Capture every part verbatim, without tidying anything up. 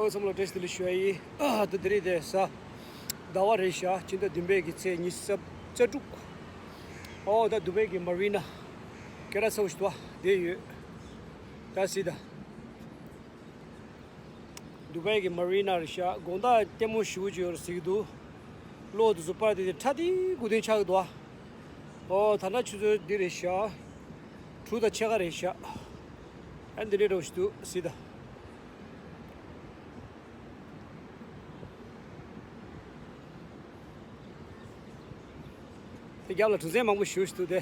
ཚང་མ་ལ་བཀྲ་ཤིས་བདེ་ལེགས་ཞུ་ཡ་ཡིན། ད་དེ་རིང་དེ་གཟའ་ཟླ་བ་རེད་ཤག་ཕྱི་ཟླ་བདུན་པའི་གི་ཚེས་ཉི་ཤུ་རྩ་དྲུག་ཨོ་ད་དུ་བའི་གི་མ་རི་ན་སྐད་གྲགས་ཚ་བོ་ཞིག་འདུག་བ་དེ་ཡོད། ད་སྲིད་ད། དུ་བའི་གི་མ་རི་ན་རེད་ཤག་དགོང་དག་ལྟད་མོ་ཞེ་པོ་ཅིག་ཡོད་རེད་ཟེར་གྱི་འདུག་གློག་དེ་ཚོ་པར་དེ་དེ་ཁྲ་དེ་གུ་དེ་ཆགས་ཀྱི་འདུག་བ། ཨོ་ད་ལྟ་ཆུ་ཚོད་འདི་རེད་ཤག་དྲུག་དང་ཕྱེད་ཀ་རེད་ཤག་ཨ་འདི་འདྲའི་འདྲ་བོ་ཞིག་འདུག་སྲིད་ད། དེ་རྒྱབ་ལ་གྲུ་གཟིངས་མང་པོ་ཞེ་པོ་ཞིག་འདུག་སྟེ།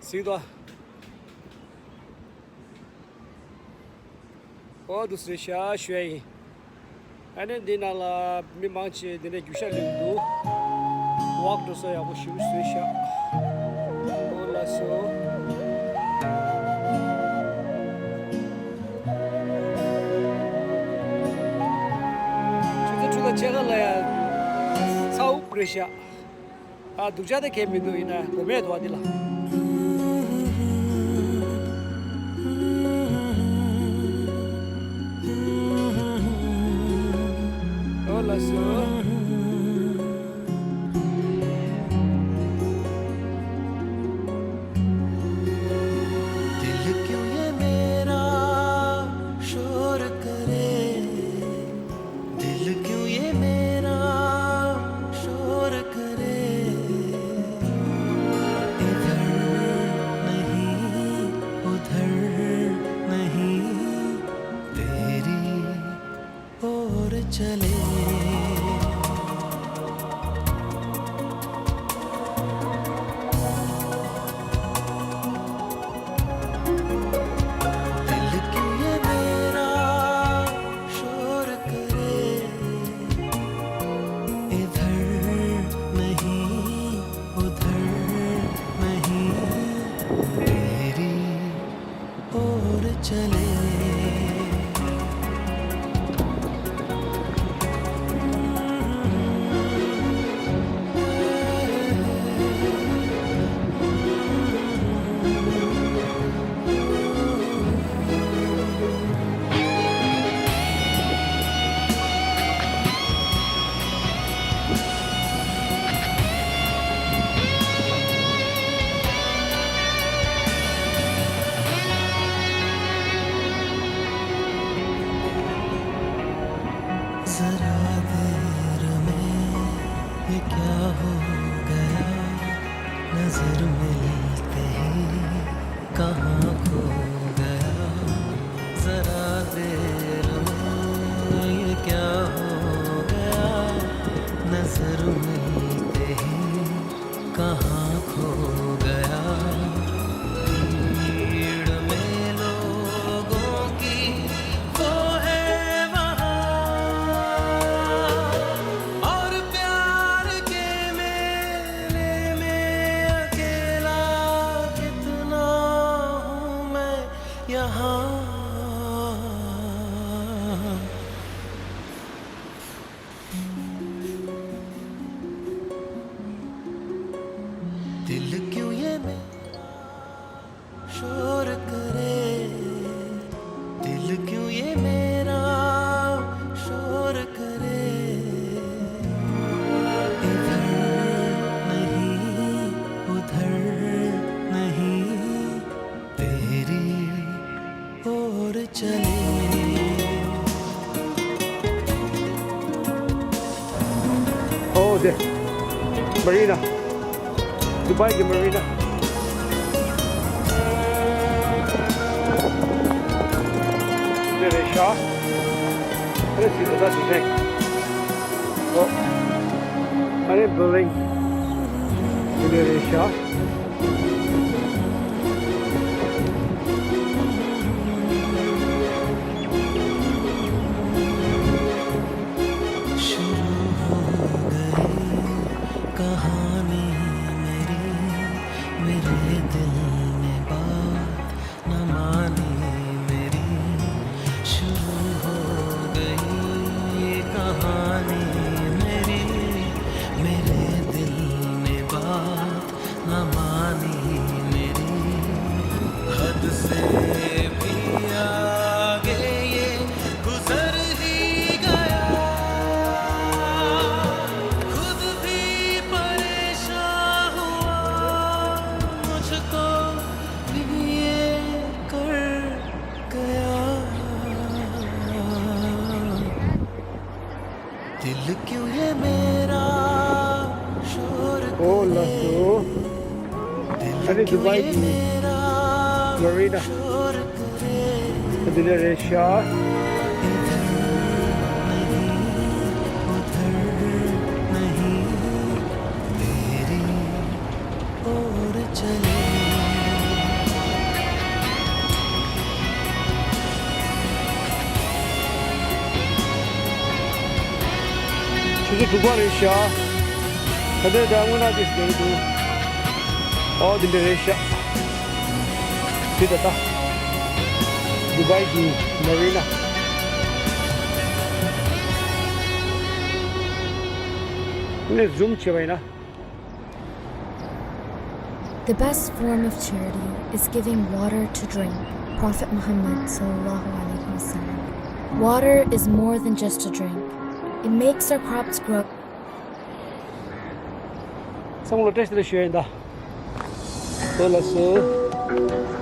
གཟིགས་དང་། ཨོ་འདུག་སེ་ཤག་ཞུ་ཡ་ཡིན། ཨ་ནི་འདི་ནང་ལ་མི་མང་ཆེ་འདི་ནས་རྒྱུག་ཤར་ལེན་འདུག་ཝོག་འགྲོ་ས་ཡག་པོ་ཞེ་པོ་བཟོས་ཤག་ཨོ་ལགས་སོ། ཆུ་ཚོད་དྲུག་དང་ཕྱེད་ཀ་ལ་ཡ་ཚ་བོ་རེད་ཤག་ཨ་སྡུག་ཅག་དེ་གས་མི་འདུག་ཡིན་ན་གོ་མེད་དོ་བ་འདི་ལ། ཨོ་ལགས་སོ། दिल क्यों ये मेरा शोर करे, दिल क्यों ये मेरा शोर करे, इधर नहीं, उधर नहीं, तेरी ओर चले। दिल क्यों ये मेरा शोर करे, इधर नहीं, उधर नहीं, तेरी ओर चले। जरा देर में ये क्या हो गया, नजर मिलते ही कहाँ खो गया, जरा देर में ये क्या हो गया, नजर मिलते ही कहाँ खो गया, भीड़ में लोगों की वो है वहाँ, और प्यार के मेले में अकेला कितना हूँ मैं यहाँ। दिल क्यों ये मेरा शोर करे, दिल क्यों ये मेरा शोर करे, इधर नहीं, उधर नहीं, तेरी ओर चले। ཨོ་དེ། མ་རི་ན། དུ་བའི་གི་མ་རི་ན། དེ་རེད་ཤག་ཨ་རེ་སི་ད་ད་དུ་ཐེ། ཨོ། ཨ་རེ་བྷིལ་ཌིང་། དེ་འདྲ་རེད་ཤག शुरू हो गई कहानी मेरी, मेरे दिल ने बात न मानी मेरी। शुरू हो गई कहानी मेरी, मेरे दिल ने बात न मानी। ལགས་སོ། ཨ་ནི་དུ་བའི་གི་མ་རི་ན། འདི་ནས་རེད་ཤག་ཆུ་ཚོད་དྲུག་པ་རེད་ཤག་ད་ལྟའི་ད་སྔོན་ན་དེ་ཟེར་འདུག་ཨོ་དེ་འདྲ་རེད་ཤག་དེ་ད་ལྟ་དུ་བའི་གི་མ་རི་ན། ནས་ཟུམ་བྱས་པ་ཡིན་ན། The best form of charity is giving water to drink. Prophet Muhammad sallallahu alaihi wasallam. Water is more than just a drink. It makes our crops grow. བསམ་བློ་བཀྲ་ཤིས་བདེ་ལེགས་ཞུ་ཡ་ཡིན་ད། ལགས་སོ།